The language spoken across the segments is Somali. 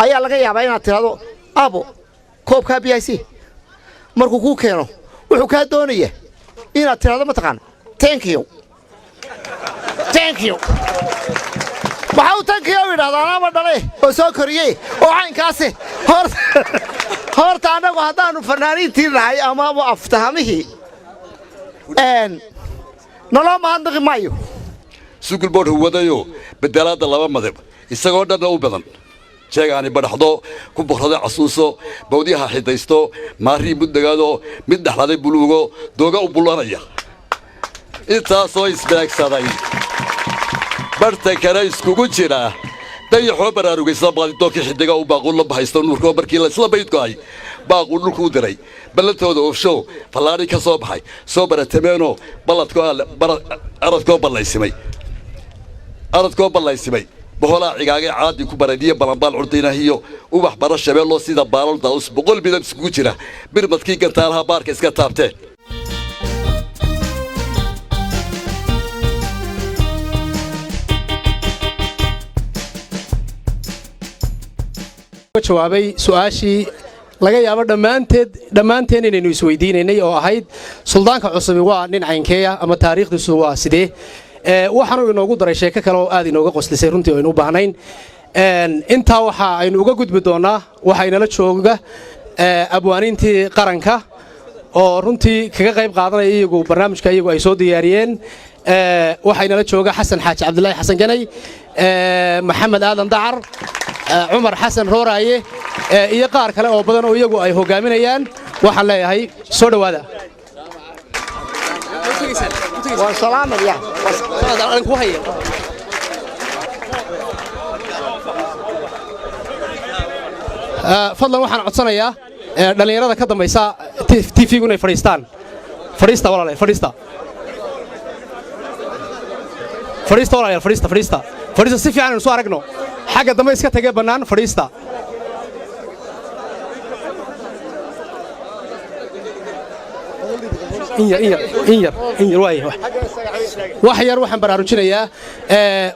Ayaa laga yaabaa inaad tidhahdo, "Aabo, koobkaa biyaha sii." Markuu kuu keeno, wuxuu kaa doonaya inaad tidhahdo, "Ma taqaan, thank you, thank you." Waxa uu "thank you" yidhahdaa, "Anaaba dhale oo soo koriyey." Oo caynkaasi horta annagu haddaannu fanaaniintii nahay amaba aftahamihii, naloo mahadnaqi maayo. Sugulboodh huwadayo bedelaadda laba madab isagoo dhanna u badan jeegaani badhaxdo ku boqrada casuuso, bawdyaha xidaysto, maarii muddagaado, mid dhexladay buluugo dooga u bullanaya, intaasoo isbeegsaday barhtankana iskugu jira, dayaxoo baraarugaysa baadidoonkii xidiga u baaquu la bahaysto, nuurkoo markii laysla baydgo'ay baaquu dhulku u diray, ballantooda oofsho, fallaadhi ka soo baxay, soo baratameenoo aradkoo ballaysimay, aradkoo ballaysimay, boholaa cigaagay, caadi ku baradiyo, balanbaal curdinahiyo, ubax bara shabeelloo sida baalal daa'us, 100 midab iskugu jira, birmadkii gantaalaha baarka iska taabteen. Jawaabay su-aashii laga yaabo dhammaanteed dhammaanteen inaynu isweydiinaynay oo ahayd, suldaanka cusubi waa nin caynkeeya ama taariikhdiisu waa sidee? Waxaanuu inoogu daray sheeko kale oo aad inooga qoslisay runtii, aynu u baahnayn. Intaa waxa aynu uga gudbi doonnaa, waxaa inala jooga abwaaniintii qaranka oo runtii kaga qayb qaadanaya iyagu barnaamijka iyagu ay soo diyaariyeen. Waxaa inala jooga Xasan Xaaji Cabdilaahi Xasan Ganay, Maxamed Aadan Dacar, Cumar Xasan Rooraaye iyo qaar kale oo badan oo iyagu ay hogaaminayaan. Waxaan leeyahay, soo dhowaada. Waan salaamaya. Fadlan, waxaan codsanayaa dhallinyarada ka dambaysa TV-gu inay fadhiistaan. Fadhiista, walaalayaal, fadhiista, fadhiista, walaalayaal, fadhiista, fadhiista, fadhiista, si fiican aynu soo aragno. Xagga dambe iska tagee bannaan, fadhiista. In yar, in yar, in yar, in yar, waay wax yar. Waxaan baraarujinayaa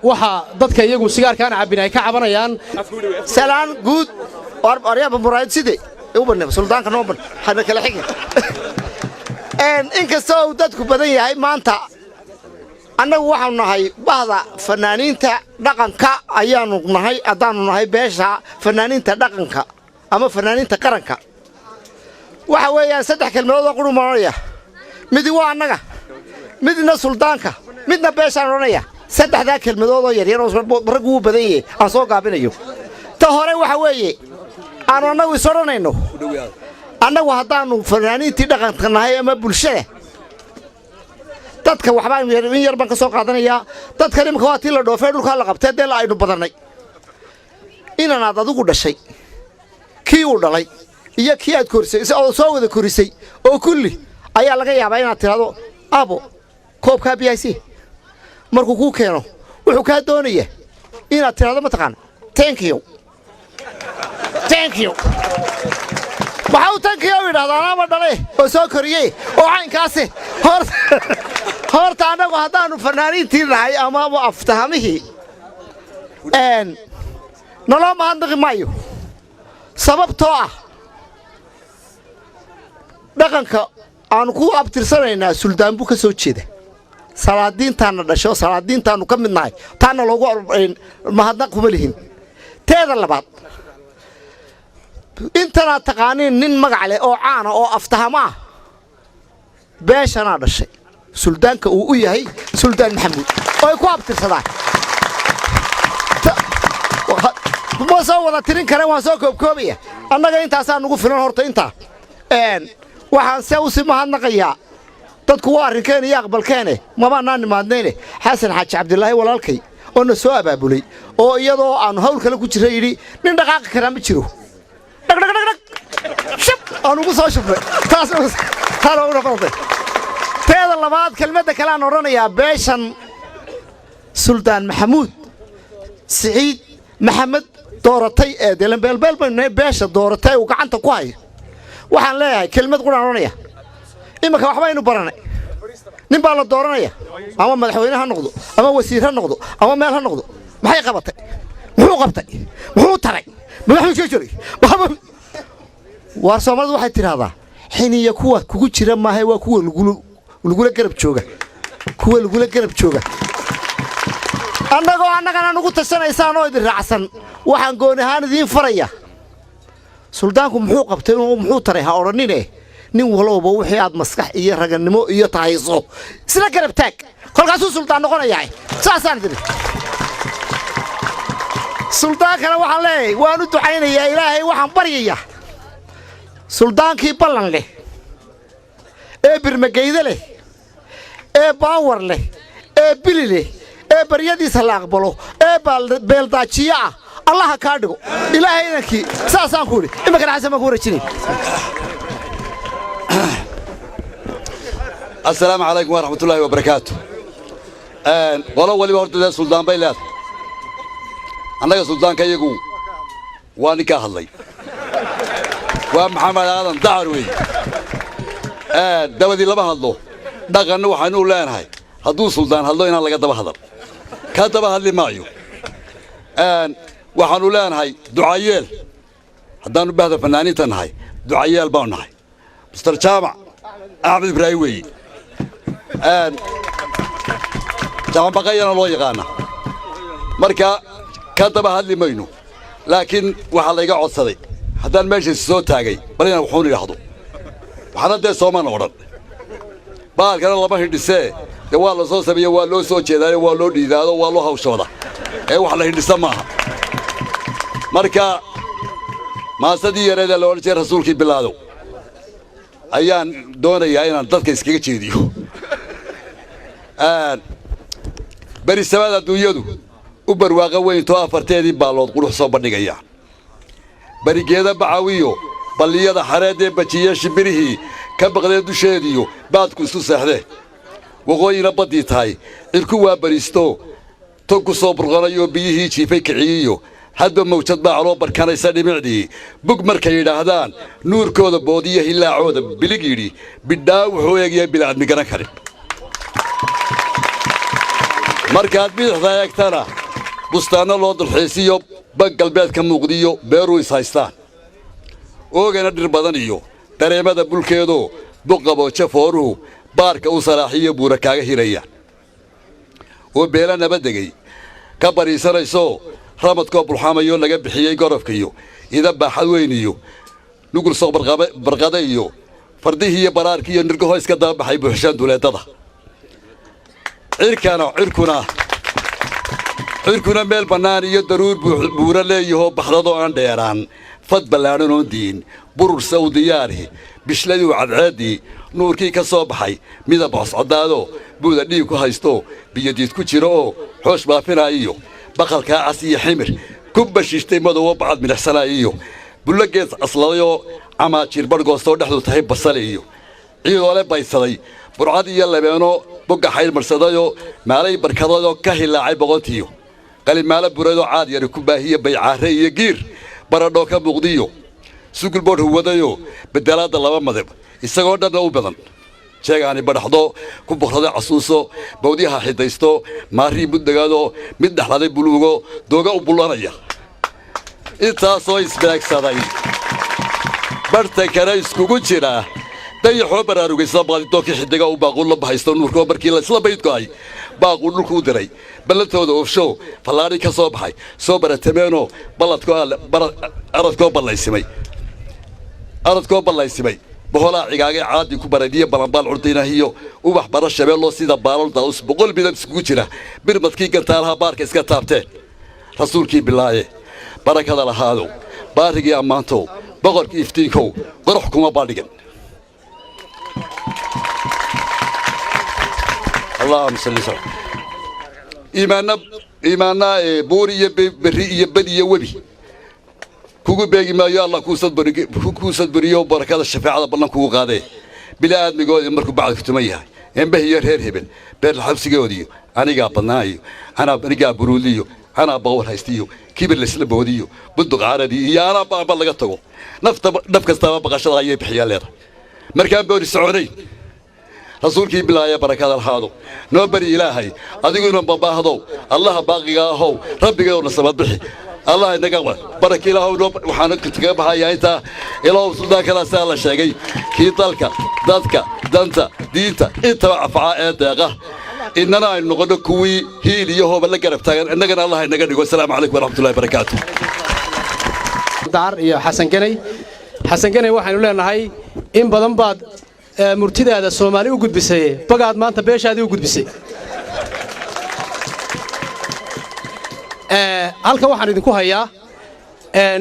waxa dadka iyagu sigaarkaan cabbin ay ka cabanayaan. Salaan guud, aryaaba muraayad side u banne, suldaanka noo ban hana kala xiga. Inkastoo uu dadku badan yahay maanta, annagu waxaanu nahay bahda fanaaniinta dhaqanka ayaanu nahay. Haddaanu nahay beesha fanaaniinta dhaqanka ama fanaaniinta qaranka, waxa weeyaan saddex kelmadood oo qurun baan odhanaya. Midi waa annaga, midna suldaanka, midna beeshaan odhanaya. Saddexdaa kelmadood oo yaryar oo raggu wuu badan yahay aan soo gaabinayo. Ta hore waxa weeye aanu annagu is odhanayno, annagu haddaannu fanaaniintii dhaqanka nahay ama bulshada dadka, waxbaan in yar baan ka soo qaadanayaa. Dadkan imika waa tii la dhoofee, dhulkaa la qabtee, dee la aynu badannay. Inanaad adigu dhashay, kii uu dhalay iyo kii aad korisay oo soo wada korisay oo kulli ayaa laga yaabaa inaad tidhahdo, "Aabo, koobkaa biyaha sii." Markuu kuu keeno, wuxuu kaa doonaya inaad tidhahdo, "Ma taqaan, thank you, thank you." Waxa uu "thank you" yidhahdaa, "Anaaba dhale oo soo koriyey." Oo caynkaasi horta annagu haddaannu fanaaniintii nahay amaba aftahamihii, naloo mahadnaqi maayo, sababtoo ah dhaqanka aanu ku abtirsanaynaa suldaan buu ka soo jeeda. Salaadiintaanna dhasho, salaadiintaannu ka mid nahay, taana loogu mahadnaq kuma lihin. Teeda labaad, intanaad taqaaniin nin magac leh oo caana oo aftahamo ah beeshanaa dhashay, suldaanka uu u yahay Suldaan Maxamuud oo ay ku abtirsadaan. Ma soo wada tirin kare, waan soo koobkoobaya. Annaga intaasaa nugu filan. Horta intaa waxaan se usii mahadnaqayaa, dadku waa arrinkeena iyo aqbalkeene, mabaanaan nimaadnayne, Xasan Xaaji Cabdilaahi walaalkay oo na soo abaabulay, oo iyadoo aannu hawl kale ku jira yidhi, "Nin dhaqaaqi karaa ma jiro," dhagdhagdhagdhag shab aan ugu soo shubnay. Taas taana ugu noqotay. Teeda labaad, kelmadda kale aan odhanayaa, beeshan Suldaan Maxamuud Siciid Maxamed dooratay ee delan beelbeel baynu nahay, beesha dooratay uu gacanta ku hayo, waxaan leeyahay kelmad quraan odhanaya. Iminka waxbaynu baranay, nin baa la dooranaya, ama madaxweyne ha noqdo, ama wasiir ha noqdo, ama meel ha noqdo. Maxay qabatay? Muxuu qabtay? Muxuu taray? Madaxuu soo jiray. Waar, Soomaalidu waxay tidhaahdaa xiniya kuwa kugu jira maaha, waa kuwa lagula garab jooga, kuwa lagula garab jooga. Annagoo annagana nugu tashanaysaan oo idin raacsan, waxaan gooni ahaan idiin faraya: suldaanku muxuu qabtay, muxuu taray ha odhanine. Nin walowba wixii aad maskax iyo ragannimo iyo tahayso isla garab taag, kolkaasuu suldaan noqonayaa. Saasaan idin suldaankana waxaan leeyahay, waan u ducaynayaa. Ilaahay waxaan baryayaa suldaankii ballan leh ee birmageyde leh ee baawar leh ee bili leh ee baryadiisa la aqbalo ee beeldaajiyo ah Allaha kaa dhigo. Ilaahay inankii saasaan ku idhi. Iminkana Xasan baan ku wareejinay. Asalaamu calaykum waraxmatullaahi wabarakaatu. Qolo waliba horta dee suldaan bay leedahay. Annaga suldaanka iyagu waa ninkaa hadlay, waa Maxamed Aadan Dacar weeye. Dabadii lama hadlo. Dhaqanna waxaynu leenahay hadduu suldaan hadlo inaan laga daba hadal. Ka daba hadli maayo. Waxaannu leenahay ducayeel. Haddaannu bahda fanaaniinta nahay, ducayeel baanu nahay. Mister Jaamac Axmed Ibraahim weeye, Jaamacbaqayana loo yaqaana. Marka ka daba hadli mayno, laakiin waxaa layga codsaday haddaan meeshaasi soo taagay bal inaan waxuun idhaahdo. Waxaana dee soomana odhan, baalkana lama hindhisee. Dee waa la soo sameeye, waa loo soo jeedaayo, waa loo dhiidaado, waa loo hawshooda ee wax la hindhisa maaha. Marka maasadii yareedee la odhan jiray Rasuulkii Bilaadow ayaan doonayaa inaan dadka iskaga jeediyo. Berisamaad adduunyadu u barwaaqa weyntoo afarteedii baallood qurux soo bandhigayaan, berigeeda bacawiyo balliyada xareeddee bajiye shimbirihii ka baqdee dusheediyo baadku isu seexdee, waqooyina baddii tahay, cirku waa bariisto, tog ku soo burqanayoo biyihii jiifay kiciyiyo, hadba mawjad baa caloo barkanaysa dhimicdii bug markay yidhaahdaan, nuurkooda boodiyo hillaacooda bilig yidhi bidhaa wuxuu eegyahay bila'admi garan karin. Markaad bidixda eegtana bustaanno loo dulxiisiyo, bag galbeed ka muuqdiyo, beeruu is haystaan, oogana dhir badan iyo dareemada bulkeedoo buqabooje fooruhu baarka u salaaxiyo buura kaaga hirayaan, oo beela nabadegay ka bariisanaysoo ramadkoo bulxamayoo laga bixiyey gorofkiyo ida baaxad weyn iyo nugul soo barqada iyo fardihii iyo baraarkii iyo nirgahoo iska dababaxay buuxshaan duleedada. Cirkana cirkuna meel bannaan iyo daruur buura leeyahoo baxdadoo aan dheeraan, fad ballaadhan oon diin burur saw diyaari, bishladuu cadceeddii nuurkii ka soo baxay midab coscoddaadoo buuda dhiig ku haysto, biyodiid ku jiro oo xoosh baafinaayiyo, baqalkaa cas iyo ximir ku bashiishtay madowoo bacad midhexsanaayiyo, bullo gees casladayoo camaajiir badhgoostoo dhexdu tahay basale iyo ciidoole baysaday, burcad iyo labeenoo bogga xayr marsadayoo maalay barkadadoo ka hilaacay boqontiyo, qalimaalo buradoo caad yari ku baahiye, baycaare iyo giir baradhoo ka muuqdiyo, sugulboodh huwadayoo bedelaadda laba madab isagoo dhanna u badan, jeegaani badhaxdo ku boqraday casuuso, bawdyaha xidaysto, maarii muddagaadoo mid dhexladay buluugo dooga u bullanaya. Intaasoo isbeegsaday barhtankana iskugu jira, dayaxoo baraarugaysa baadidoonkii xidiga u baaquu la bahaysto, nuurkoo markii laisla baydgo'ay baaquu dhulku u diray, ballantooda oofshow fallaadhi ka soo baxay, soo baratameenoo aradkoo ballaysimay, aradkoo ballaysimay, boholaa cigaagay caadi ku baradiyo, balanbaal curdinahiyo ubax bara shabeelloo sida baalal daawus 100 midab iskugu jira, birmadkii gantaalaha baarka iska taabteen. Rasuulkii bilaaye barakada lahaadow, baarigii ammaantow, boqorkii iftiinkow, qorax kuma baadhigan. Allahuma salli sal iimaanna iimaanna buur iyo berri iyo bad iyo webi kugu beegi maayo. Allah kuu sadburiyo barakada shafeecada ballan kugu qaadee, bili aadmigoodii markuu bacdku tuman yahay, embeh iyo reer hebel beerlaxabsigoodiyo, anigaa badnaayo, anaa anigaa buruuliyo, anaa bawar haystiyo, kibir laysla boodiyo, bunduq caradii iyo anaa baamba laga tago, nafta naf kastaaba baqashada ayay bixiyaa leedahay markaan boori soconayn. Rasuulkii bilaaya barakada lahaado, noo bari Ilaahay adiguna babaahdow, Allaha baaqiga ahow, rabbigayowna samad bixi. Allah inaga baraka ilaahow noo. Waxaan kaga baxayaa intaa. Ilaahow suldaankana sidaa la sheegay, kii dalka, dadka, danta, diinta intaba cafaca ee deeqa, innana aynu noqonno kuwii hiil iyo hooba la garab taagan, innagana Allah inaga dhigo. Asalaamu calaykum waraxmatullahi barakaatu. Dacar iyo Xasan Ganay. Xasan Ganay, waxaynu leenahay in badan baad murtidaada Soomaali u gudbisay, bagaad maanta beeshaadii u gudbisay. Halkan waxaan idinku hayaa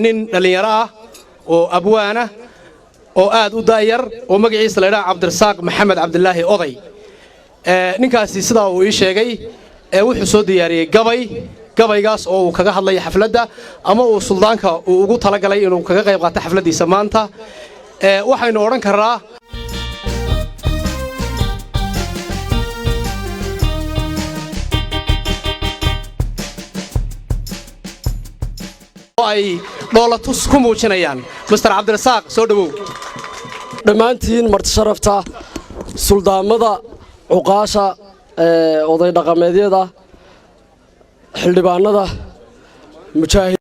nin dhallinyaro ah oo abwaana oo aad u daayar oo magaciisa la ydhaha Cabdirasaaq Maxamed Cabdilaahi Oday. Ninkaasi sidaa uu ii sheegay, wuxuu soo diyaariyey gabay, gabaygaas oo uu kaga hadlaya xafladda ama uu suldaanka uu ugu talagalay inuu kaga qayb qaato xafladdiisa maanta. Waxaynu odhan karraa oo ay dhoolatus ku muujinayaan. Mister Cabdirasaaq, soo dhowow. Dhammaantiin marti sharafta, suldaamada, cuqaasha, oday dhaqameedyada, xildhibaanada, mujaahid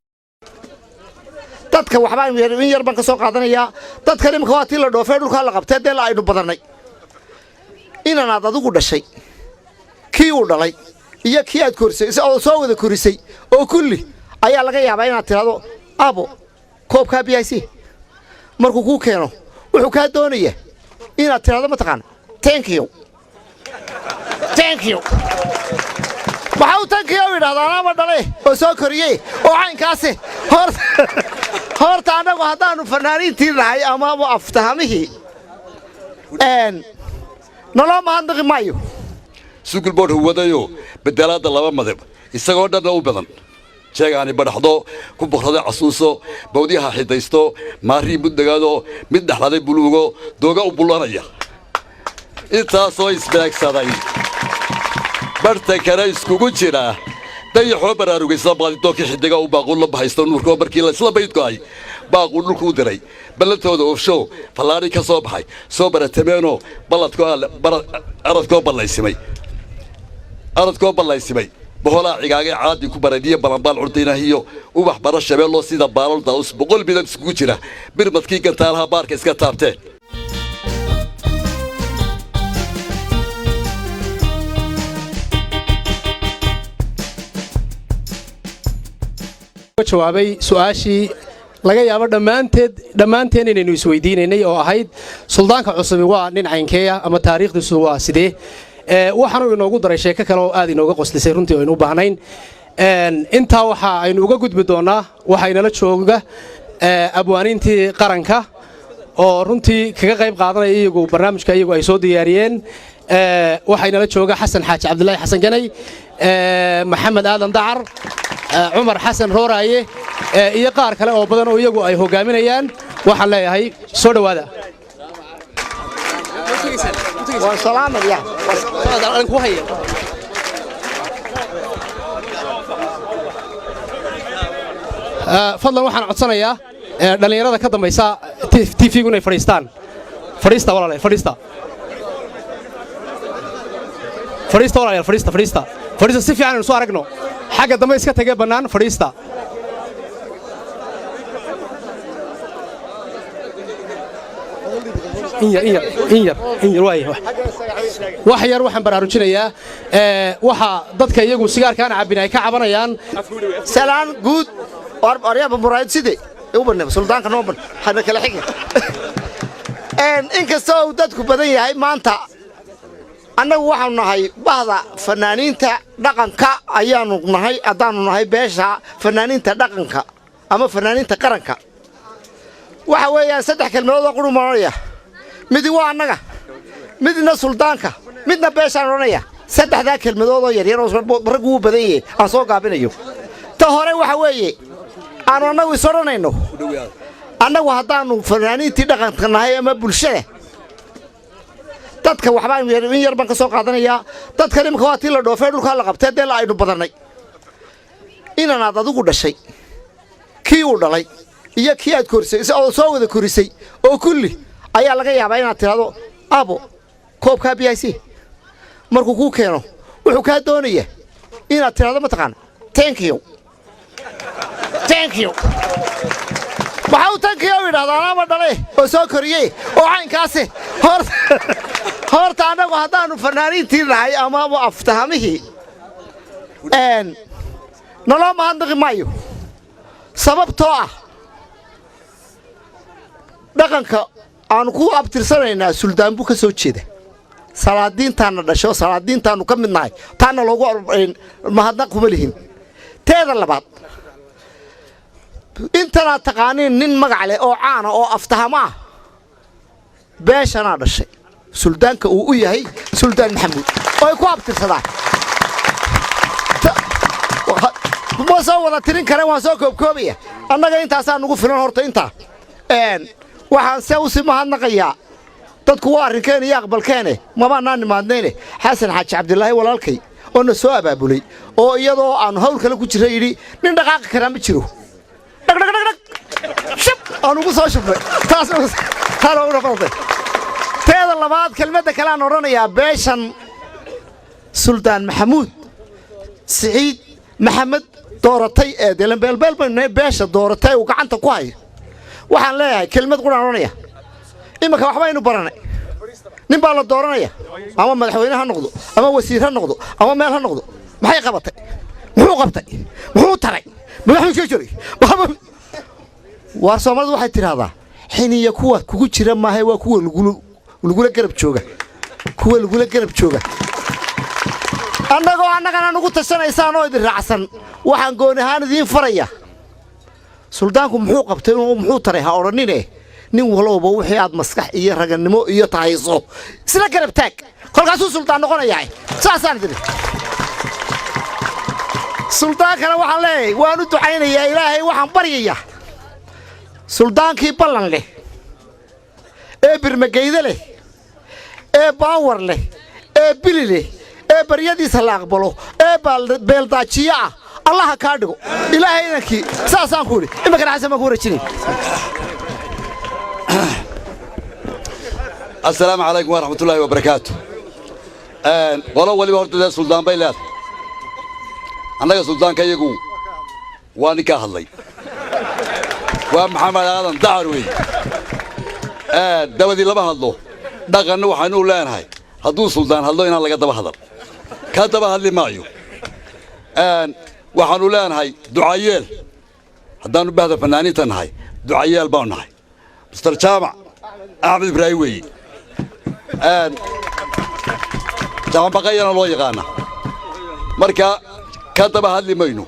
Dadka waxbaan in yar baan ka soo qaadanayaa. Dadkan imika waa tii la dhoofee, dhulkaa la qabtee, dee la aynu badannay. Inanaad adigu dhashay, kii uu dhalay iyo kii aad korisay oo soo wada korisay oo kulli ayaa laga yaabaa inaad tidhahdo, "Aabo, koobkaa biyaha sii." Markuu kuu keeno, wuxuu kaa doonaya inaad tidhahdo, mataqaana, "Thank you, thank you." Maxaa u thank you yidhahdaa? Anaaba dhale oo soo koriyey oo caynkaasi. Horta annagu haddaannu fanaaniintii nahay ama aftahamihii, naloo mahadnaqi maayo. Sugulboodh huwadayo bedelaadda laba madab, isagoo dhanna u badan, jeegaani badhaxdo ku boqraday casuuso, bawdyaha xidaysto, maarii muddagaado, mid dhexladay buluugo dooga u bullanaya, intaasoo isbeegsaday barhtankana iskugu jira, dayaxoo baraarugaysa, baadidoonkii xidiga u baaquu la bahaysto, nuurkoo markii laysla baydgo'ay baaquu dhulku u diray, ballantooda oofshow, fallaadhi ka soo baxay, soo baratameenoo balladkoo aradkoo ballaysimay, aradkoo ballaysimay, boholaa cigaagay, caadi ku baradiyo, balanbaal curdinahiyo, ubax bara shabeelloo sida baalal daawus, 100 midab iskugu jira, birmadkii gantaalaha baarka iska taabteen. Jawaabay su-aashii laga yaabo dhammaanteed dhammaanteen inaynu isweydiinaynay oo ahayd, suldaanka cusubi waa nin caynkeeya ama taariikhdiisu waa sidee? Waxaanuu inoogu daray sheeko kale oo aad inooga qoslisay runtii, aynu u baahnayn. Intaa waxa aynu uga gudbi doonnaa, waxaa inala jooga abwaaniintii qaranka oo runtii kaga qayb qaadanaya iyagu barnaamijka iyagu ay soo diyaariyeen. Waxaa inala jooga Xasan Xaaji Cabdilaahi Xasan Ganay, Maxamed Aadan Dacar, Cumar Xasan Rooraaye iyo qaar kale oo badan oo iyagu ay hogaaminayaan. Waxaan leeyahay soo dhowaada. Waan salaamaya. Fadlan, waxaan codsanayaa dhallinyarada ka dambaysa TV-gu inay fadhiistaan. Fadhiista walaalayaal, fadhiista, fadhiista walaalayaal, fadhiista, fadhiista, fadhiista. Si fiican aynu soo aragno. Xagga dambe iska tagee bannaan, fadhiista. In yar, in yar, in yar, in yar. Waay, wax yar waxaan baraarujinayaa, waxa dadka iyagu sigaarkaan cabbin ay ka cabanayaan. Salaan guud, aryaaba muraayad side u banne, suldaanka noo ban hana kala xiga. Inkastoo uu dadku badan yahay maanta, annagu waxaanu nahay bahda fanaaniinta dhaqanka ayaanu nahay. Haddaanu nahay beesha fanaaniinta dhaqanka ama fanaaniinta qaranka, waxa weeyaan saddex kelmadood oo qurun baan odhanaya. Midi waa annaga, midna suldaanka, midna beeshaan odhanaya. Saddexdaa kelmadood oo yaryar oo raggu wuu badan yahay aan soo gaabinayo. Ta hore waxa weeye aanu annagu is odhanayno, annagu haddaannu fanaaniintii dhaqanka nahay ama bulshada, dadka waxbaan in yar baan ka soo qaadanayaa. Dadkan imika waa tii la dhoofee, dhulkaa la qabtee, dee la aynu badannay. Inanaad adigu dhashay, kii uu dhalay iyo kii aad korisay oo soo wada korisay oo kulli ayaa laga yaabaa inaad tidhahdo, "Aabo, koobkaa biyaha sii." Markuu kuu keeno, wuxuu kaa doonaya inaad tidhahdo, mataqaana, "Thank you." Thank you. Maxaa u thank you yidhahdaa? Anaaba dhale oo soo koriyey oo caynkaasi. Horta annagu haddaannu fanaaniintii nahay ama aftahamihii, naloo mahadnaqi maayo, sababtoo ah dhaqanka aanu ku abtirsanaynaa suldaan buu ka soo jeeda. Salaadiintaanna dhasho, salaadiintaannu ka mid nahay, taana loogu mahadnaq kuma lihin. Teeda labaad, intanaad taqaaniin nin magac leh oo caana oo aftahamo ah beeshanaa dhashay, suldaanka uu u yahay Suldaan Maxamuud oo ay ku abtirsadaan. Ma soo wada tirin kareen, waan soo koobkoobaya. Annaga intaasaa nugu filan horta intaa. Waxaan se usii mahadnaqayaa, dadku waa arrinkeen iyo aqbalkeene, mabaanaan nimaadnayne, Xasan Xaaji Cabdilaahi walaalkay oo na soo abaabulay, oo iyadoo aannu hawl kale ku jirra yidhi, "Nin dhaqaaqi karaa ma jiro." Dhagdhagdhagdhag shab aan ugu soo shubnay, taas taana ugu noqotay. Teeda labaad, kelmadda kale aan odhanayaa, beeshan Suldaan Maxamuud Siciid Maxamed dooratay ee delan beelbeel baynu nahay, beesha dooratay uu gacanta ku hayo, waxaan leeyahay kelmad quraan odhanaya. Iminka waxbaynu baranay, nin baa la dooranaya, ama madaxweyne ha noqdo, ama wasiir ha noqdo, ama meel ha noqdo. Maxay qabatay? Muxuu qabtay? Muxuu taray? Madaxuu iska jiray. Waar, Soomaalidu waxay tidhaahdaa, xiniya kuwa kugu jira maaha, waa kuwa lagula garab jooga, kuwa lagula garab jooga. Annagoo annagana nugu tashanaysaan oo idin raacsan, waxaan gooni ahaan idiin faraya, suldaanku muxuu qabtay, muxuu taray ha odhanine, nin walowba wixii aad maskax iyo raganimo iyo tahayso isla garab taag, kolkaasuu suldaan noqonayaa. Saasaan idin. Suldaankana waxaan leeyahay, waan u ducaynayaa, Ilaahay waxaan baryayaa suldaankii ballan leh ee birmageyde leh ee baawar leh ee bili leh ee baryadiisa la aqbalo ee beeldaajiyo ah Allaha kaa dhigo, Ilaahay idankii. Saasaan ku idhi. Iminkana Xasan baan ku wareejinay. Asalaamu calaykum waraxmatullaahi wabarakaatu. Qolo waliba horta dee suldaan bay leedahay. Annaga suldaanka iyagu waa ninkaa hadlay, waa Maxamed Aadan Dacar weeye. Dabadii lama hadlo. Dhaqanna waxaynu leenahay, hadduu suldaan hadlo inaan laga daba hadal. Ka daba hadli maayo. Waxaannu leenahay ducayeel. Haddaannu bahda fanaaniinta nahay, ducayeel baanu nahay. Mister Jaamac Axmed Ibraahim weeye, Jaamacbaqayana loo yaqaana. Marka ka daba hadli mayno,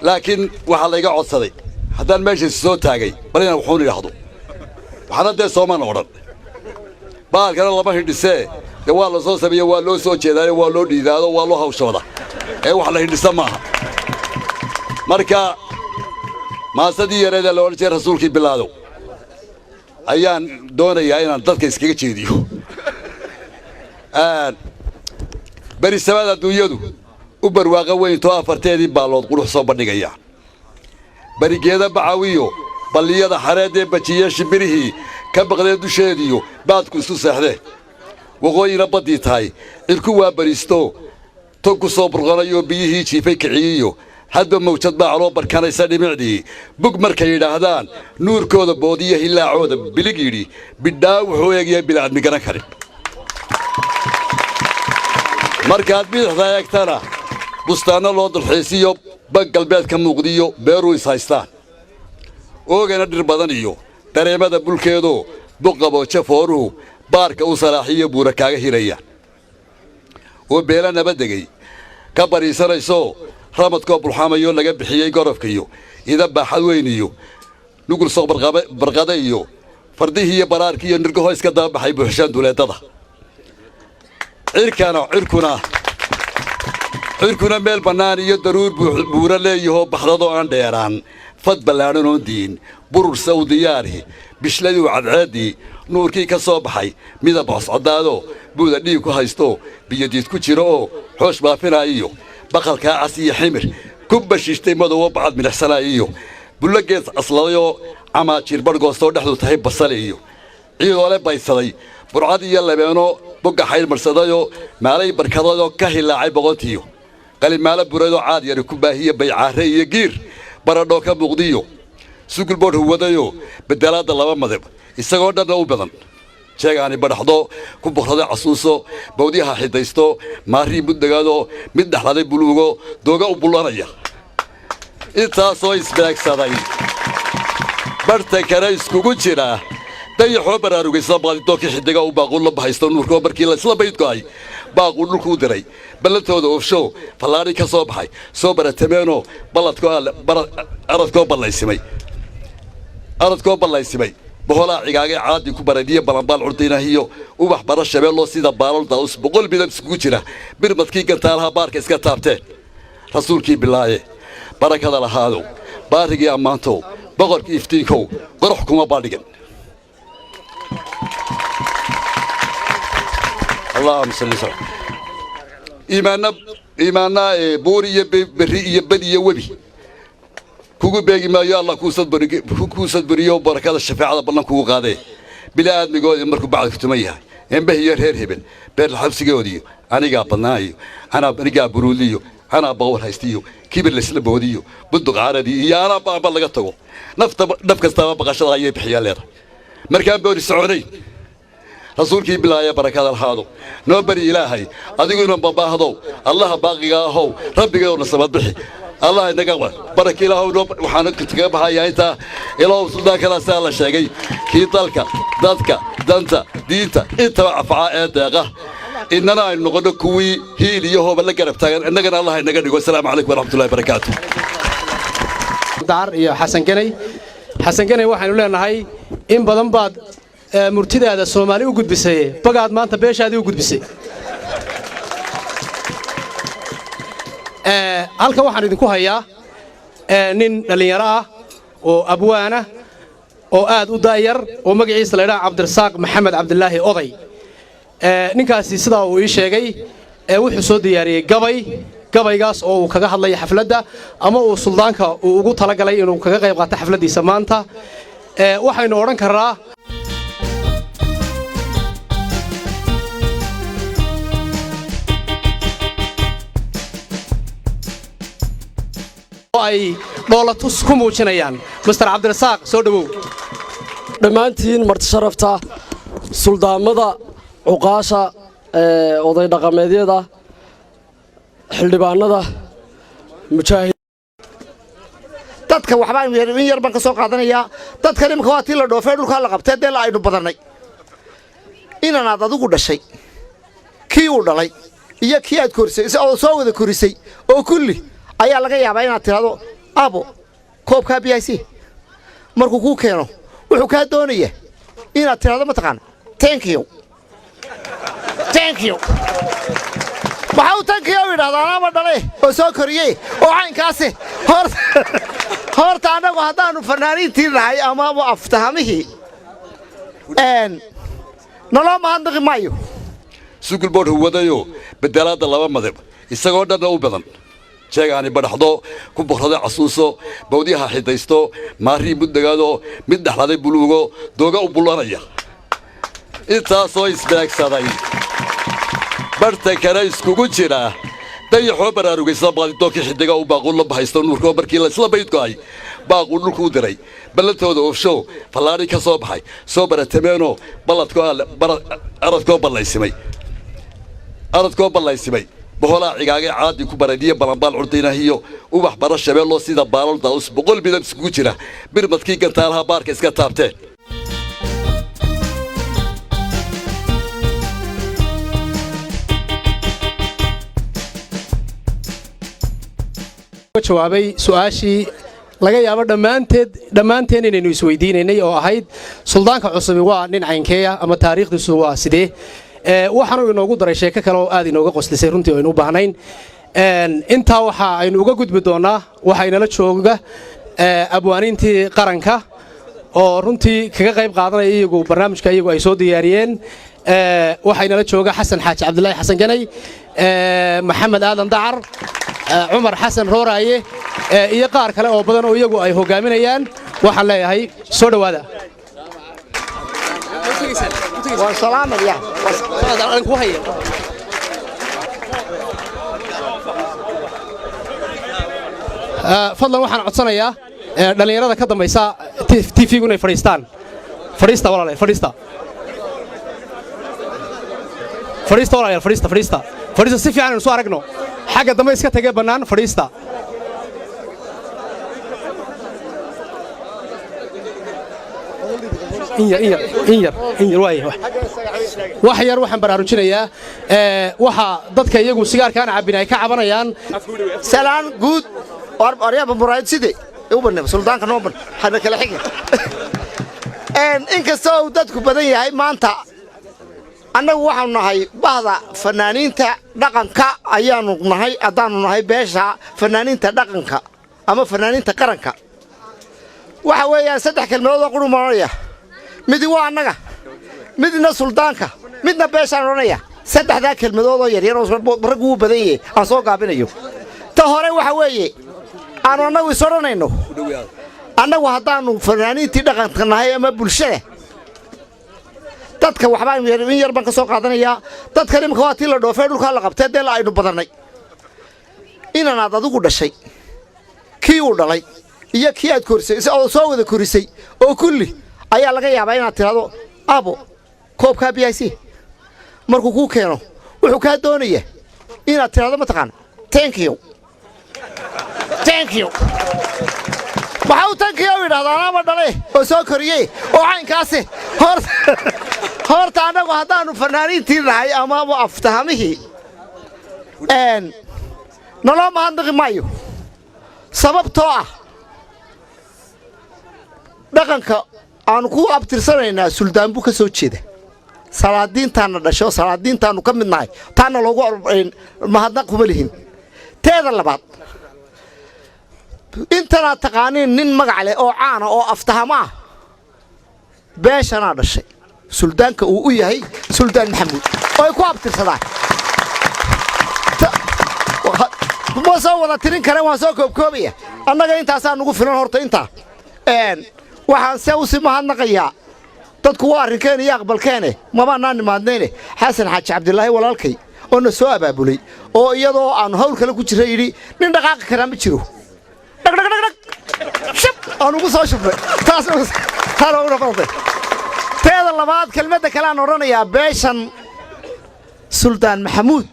laakiin waxaa layga codsaday haddaan meeshaasi soo taagay bal inaan wuxuun idhaahdo. Waxaana dee soomaan odhan, baalkana lama hindhisee, dee waa la soo sameeye, waa loo soo jeedaayo, waa loo dhiidaado, waa loo hawshooda ee wax la hindhisa maaha. Marka maasadii yareedee la odhan jiray Rasuulkii Bilaadow ayaan doonayaa inaan dadka iskaga jeediyo. Berisamaad adduunyadu u barwaaqa weyntoo afarteedii baallood qurux soo bandhigaya, berigeeda bacawiyo balliyada xareeddee bajiye, shimbirihii ka baqdee dusheediyo baadku isu seexdee, waqooyina baddii tahay, cirku waa bariisto, tog ku soo burqanayoo biyihii jiifay kiciyiyo, hadba mawjad baa caloo barkanaysa dhimicdii bug markay yidhaahdaan, nuurkooda boodiyo hillaacooda bilig yidhi bidhaa wuxuu eegyahay bila'admi garan karin. Markaad bidixda eegtana, bustaanno loo dalxiisiyo, bag galbeed ka muuqdiyo, beeruu is haystaan, oogana dhir badan iyo dareemada bulkeedoo buqabooje, fooruhu baarka u salaaxiyo, buura kaaga hirayaan, oo beela nabadegay ka bariisanaysoo, ramadkoo bulxamayoo laga bixiyey gorofkiyo ida baaxad weyn iyo nugul soq barqade iyo fardihii iyo baraarkii iyo nirgahoo iska dababaxay buuxshaan duleedada. Cirkana cirkuna meel bannaan iyo daruur buura leeyahoo baxdadoo aan dheeraan, fad ballaadhan oon diin burur sawdiyaari, bishladuu cadceeddii nuurkii ka soo baxay, midab coscadaadoo buuda dhiig ku haysto, biyodiid ku jiro oo xoosh baafinaayiyo, baqalkaa cas iyo ximir ku bashiishtay madowoo bacad midhexsanaayiyo, bullo gees casladayoo camaajiir barhgoostoo dhexdu tahay basale iyo ciidoole baysaday, burcad iyo labeenoo bogga xayr marsadayoo maalay barkadadoo ka hilaacay boqontiyo, qalimaalo buradoo caad yari ku baahiye, baycaare iyo giir Baradhoo ka muuqdiyo sugulboodh huwadayo bedelaadda laba madab isagoo dhanna u badan, jeegaani badhaxdo ku boqraday casuuso, bawdyaha xidaysto, maarii muddagaado mid dhexladay buluugo dooga u bullanaya. Intaasoo isbeegsaday barhta kale iskugu jira, dayaxoo baraarugaysa baadidoonkii xidiga u baaquu la bahaysto, nuurkoo markii laysla baydgo'ay baaquu dhulkuu diray, ballantooda oofshow fallaadhi ka soo baxay, soo baratameenoo balladkoo aradkoo ballaysimay, aradkoo ballaysimay, boholaa cigaagay caadi ku baradiyo balanbaal curdinahiyo ubax bara shabeelloo sida baalal daa'us 100 midab iskugu jira, birmadkii gantaalaha baarka iska taabteen. Rasuulkii bilaaye barakada lahaadow, baarigii ammaantow, boqorkii iftiinkow, qorox kuma baadhigan. Allahuma salli sala iimaanna iimaanna buur iyo berri iyo bad iyo webi kugu beegi maayo. Allah kuu sadburiyo barakada shafeecada ballan kugu qaadee. Bili aadmigoodii markuu bacdku tuman yahay, embeh iyo reer hebel beerlaxabsigoodiyo, anigaa badnaayo, anaa anigaa buruuliyo, anaa bawar haystiyo, kibir laysla boodiyo, bunduq caradii iyo anaa baanba laga tago, nafta naf kastaaba baqashada ayay bixiyaa leedahay markaan boori soconayn. Rasuulkii bilaaya barakada lahaado, noo bari Ilaahay adiguna babaahdow, Allaha baaqiga ahow, rabbigayowna samad bixi, Allah inaga baraka Ilaahow noo. Waxaan kaga baxayaa intaa. Ilaahow suldaankana sidaa la sheegay, kii dalka, dadka, danta, diinta intaba cafaca ee deeqa, innana aynu noqonno kuwii hiil iyo hooba la garab taagan, innagana Allah inaga dhigo. Asalaamu calaykum waraxmatullahi barakaatu. Dacar iyo Xasan Ganay. Xasan Ganay, waxaynu leenahay in badan baad murtidaada Soomaali u gudbisay, bagaad maanta beeshaadii u gudbisay. Halkan waxaan idinku hayaa nin dhallinyaro ah oo abwaana oo aad u daayar oo magaciisa la ydhaha Cabdirasaaq Maxamed Cabdilaahi Oday. Ninkaasi sidaa uu ii sheegay wuxuu soo diyaariyey gabay, gabaygaas oo uu kaga hadlaya xafladda ama uu suldaanka uu ugu talagalay inuu kaga qayb qaato xafladdiisa maanta. Waxaynu odhan karraa oo ay dhoolatus ku muujinayaan. Mister Cabdirasaaq, soo dhowow. Dhammaantiin marti sharafta, suldaamada, cuqaasha, oday dhaqameedyada, xildhibaanada, mujaahid Dadka waxbaan in yar baan ka soo qaadanayaa. Dadkan imika waa tii la dhoofee dhulkaa la qabtee, dee la aynu badannay. Inanaad adigu dhashay, kii uu dhalay iyo kii aad korisay oo soo wada korisay oo kulli ayaa laga yaabaa inaad tidhahdo, "Aabo, koobkaa biyaasi." Markuu kuu keeno, wuxuu kaa doonaya inaad tidhahdo, mataqaana, "Thank you, thank you." Maxaa u thank you yidhahdaa? Anaaba dhale oo soo koriyey oo caynkaasi. Horta annagu haddaannu fanaaniintii nahay amaba aftahamihii, naloo mahadnaqi maayo. Sugulboodh huwadayo bedelaadda laba madab isagoo dhanna u badan, jeegaani badhaxdo ku boqraday casuuso, bawdyaha xidaysto, maarii muddagaado mid dhexladay buluugo dooga u bullanaya. Intaasoo isbeegsaday barhta kale iskugu jira, dayaxoo baraarugaysa baadidoonkii xidiga u baaquu la bahaysto, nuurkoo markii laysla baydgo'ay baaquu dhulkuu diray, ballantooda oofshow fallaadhi ka soo baxay, soo baratameenoo balladkoo aradkoo ballaysimay, aradkoo ballaysimay, boholaa cigaagay caadi ku baradiyo balanbaal curdinahiyo ubax bara shabeelloo sida baalal daa'us 100 midab iskugu jira, birmadkii gantaalaha baarka iska taabteen. Jawaabay su'aashii laga yaabo dhammaanteed dhammaanteen inaynu isweydiinaynay oo ahayd, suldaanka cusubi waa nin caynkeeya ama taariikhdiisu waa sidee? Waxaanuu inoogu daray sheeko kale oo aad inooga qoslisay runtii, aynu u baahnayn. Intaa waxa aynu uga gudbi doonnaa, waxaa inala jooga abwaaniintii qaranka oo runtii kaga qayb qaadanaya iyagu barnaamijka iyagu ay soo diyaariyeen. Waxaa inala jooga Xasan Xaaji Cabdilaahi Xasan Ganay, Maxamed Aadan Dacar, Cumar Xasan Rooraaye iyo qaar kale oo badan oo iyagu ay hogaaminayaan. Waxaan leeyahay soo dhowaada. Waan salaamaya. Fadlan, waxaan codsanayaa dhallinyarada ka dambaysa TV-gu inay fadhiistaan. Fadhiista, walaalayaal, fadhiista, fadhiista, walaalayaal, fadhiista, fadhiista, fadhiista. Si fiican aynu soo aragno. Xagga dambe iska tagee bannaan, fadhiista. In yar, in yar, in yar, in yar, waay. Wax yar waxaan baraarujinayaa, waxa dadka iyagu sigaarkaan cabbin ay ka cabanayaan. Salaan guud, aryaaba muraayad side u banne, suldaanka noo ban hana kala xiga. Inkastoo uu dadku badan yahay maanta, annagu waxaanu nahay bahda fanaaniinta dhaqanka ayaanu nahay. Haddaanu nahay beesha fanaaniinta dhaqanka ama fanaaniinta qaranka, waxa weeyaan saddex kelmadood oo quruma odhanaya. Midi waa annaga, midna suldaanka, midna beeshaan odhanaya. Saddexdaa kelmadood oo yaryar oo raggu wuu badan yahay aan soo gaabinayo. Ta hore waxa weeye aanu annagu is odhanayno: annagu haddaannu fanaaniintii dhaqanka nahay ama bulshada dadka, waxbaan in yar baan ka soo qaadanayaa. Dadkan imika waa tii la dhoofee, dhulkaa la qabtee, dee la aynu badannay. Inanaad adigu dhashay, kii uu dhalay iyo kii aad korisay oo soo wada korisay oo kulli ayaa laga yaabaa inaad tidhahdo, "Aabo, koobkaa biyaasi." Markuu kuu keeno, wuxuu kaa doonaya inaad tidhahdo, mataqaana, "Thank you, thank you." Waxaa uu "thank you" yidhahdaa, anaaba dhale oo soo koriyey oo caynkaasi. Horta annagu haddaannu fanaaniintii nahay ama aftahamihii, naloo mahadnaqi maayo, sababtoo ah dhaqanka aanu ku abtirsanaynaa suldaan buu ka soo jeeda. Salaadiintaanna dhasho, salaadiintaannu ka mid nahay, taana loogu mahadnaq kuma lihin. Teeda labaad, intanaad taqaaniin nin magac leh oo caana oo aftahama ah beeshanaa dhashay, suldaanka uu u yahay Suldaan Maxamuud oo ay ku abtirsadaan. Ma soo wada tirin karen, waan soo koobkoobaya. Annaga intaasaa nugu filan horta intaa. Waxaan se usii mahadnaqayaa, dadku waa arrinkeena iyo aqbalkeene, mabaanaan nimaadnayne, Xasan Xaaji Cabdilaahi walaalkay oo na soo abaabulay, oo iyadoo aannu hawl kale ku jirra yidhi, "Nin dhaqaaqi karaa ma jiro." Dhagdhagdhagdhag shab aan ugu soo shubnay, taas taana ugu noqotay. Teeda labaad, kelmadda kale aan odhanayaa, beeshan Suldaan Maxamuud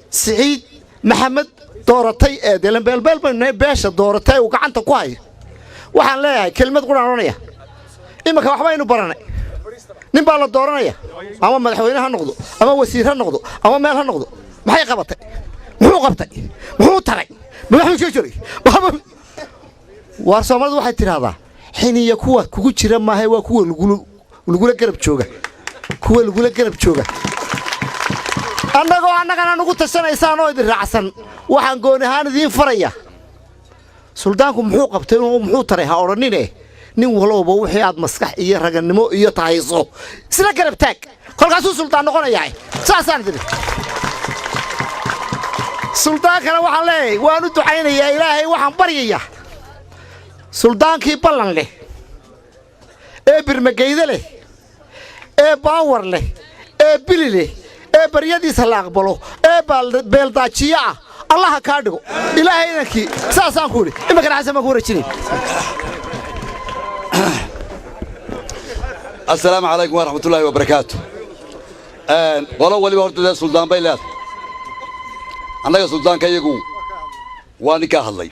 Siciid Maxamed dooratay ee delan beelbeel baynu nahay, beesha dooratay uu gacanta ku hayo, waxaan leeyahay kelmad quraan odhanaya. Iminka waxbaynu baranay: nin baa la dooranaya, ama madaxweyne ha noqdo, ama wasiir ha noqdo, ama meel ha noqdo. Maxay qabatay? Muxuu qabtay? Muxuu taray? Madaxuu soo jiray. Waar, Soomaalidu waxay tidhahdaa, xiniya kuwa kugu jira maaha, waa kuwa lagula garab jooga, kuwa lagula garab jooga. Annagoo annagana nugu tashanaysaan oo idin raacsan, waxaan gooni ahaan idiin faraya: suldaanku muxuu qabtay, muxuu taray ha odhanine. Nin walowba wixii aad maskax iyo raganimo iyo tahayso isla garab taag, kolkaasuu suldaan noqonayaa. Saasaan idin. Suldaankana waxaan leeyahay, waan u ducaynayaa. Ilaahay waxaan baryayaa suldaankii ballan leh ee birmageyde leh ee baawar leh ee bili leh ee baryadiisa la aqbalo ee beeldaajiyo ah, Allaha kaa dhigo, Ilaahay idankii. Saasaan ku idhi. Iminkana Xasan baan ku wareejinay. Asalaamu calaykum waraxmatullaahi wabarakaatu. Qolo waliba horta dee suldaan bay leedahay. Annaga suldaanka iyagu waa ninkaa hadlay,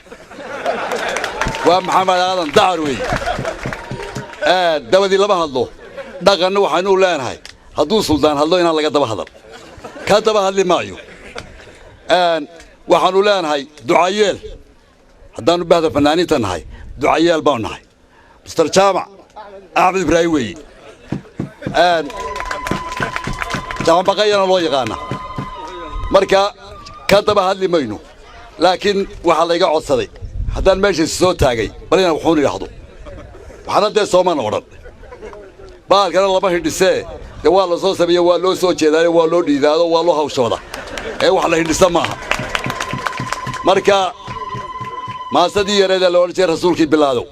waa Maxamed Aadan Dacar weeye. Dabadii lama hadlo. Dhaqanna waxaynu leenahay, hadduu suldaan hadlo inaan laga daba hadal. Ka daba hadli maayo. Waxaannu leenahay ducayeel. Haddaannu bahda fanaaniinta nahay, ducayeel baanu nahay. Mister Jaamac Axmed Ibraahim weeye, Jaamabaqayana loo yaqaana. Marka ka daba hadli mayno, laakiin waxaa layga codsaday haddaan meeshaasi soo taagay bal inaan wuxuun idhaahdo. Waxaana dee soomaan odhan, baalkana lama hindhisee, dee waa la soo sameeye, waa loo soo jeedaayo, waa loo dhiidaado, waa loo hawshooda, ee wax la hindhisa maaha. Marka maasadii yareedee la odhan jiray Rasuulkii Bilaadow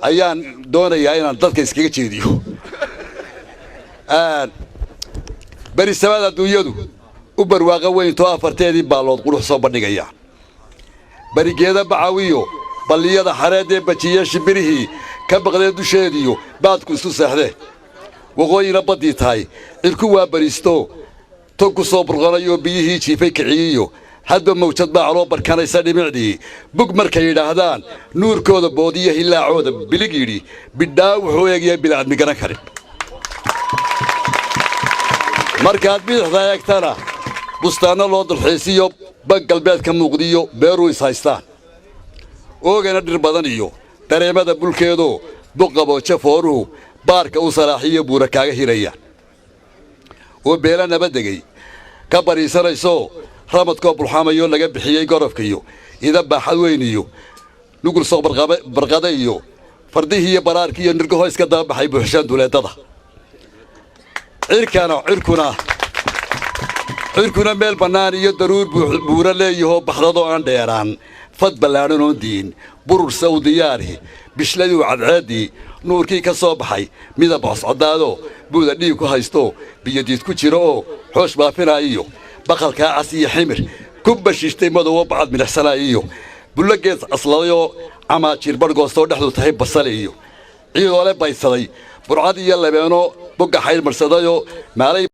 ayaan doonayaa inaan dadka iskaga jeediyo. Berisamaad adduunyadu u barwaaqo weyntoo afarteedii baallood qurux soo bandhigayaan. Barigeeda bacawiyo balliyada xareedee bajiye shimbirihii ka baqdee dusheediyo baadku isu seexdee, waqooyina baddii tahay, cirku waa bariisto, tog ku soo burqanayoo biyihii jiifay kiciyiyo, hadba mawjad baa caloo barkanaysa dhimicdii bug markay yidhaahdaan, nuurkooda boodiyo hilaacooda bilig yidhi bidhaa wuxuu eegaya bila'admi garan karin. Markaad bidixda eegtana bustaanno loo dalxiisiyo, bag galbeedka muuqdiyo beeruu is haystaan, oogana dhir badan iyo dareemada bulkeedoo buqabooje fooruhu baarka u salaaxiyo buura kaaga hirayaan, oo beela nabadegay ka bariisanaysoo ramadkoo bulxamayoo laga bixiyey gorofkiyo ida baaxad weyn iyo nugul soo barqada iyo fardihii iyo baraarkii iyo nirgahoo iska dababaxay buuxshaan duleedada. Cirkana cirkuna meel bannaan iyo daruur buura leeyahoo baxdadoo aan dheeraan, fad ballaadhan oon diin burur sawdiyaari bishladuu cadceeddii nuurkii ka soo baxay, midab coscoddaadoo buuda dhiig ku haysto, biyodiid ku jiro oo xoosh baafinaayiyo, baqalkaa cas iyo ximir ku bashiishtay madowoo bacad midhaxsanaayiyo, bullo gees casladayoo camaajiir barhgoostoo dhexdu tahay basale iyo ciidoole baysaday, burcad iyo labeenoo bogga xaydh marsadayoo maalay.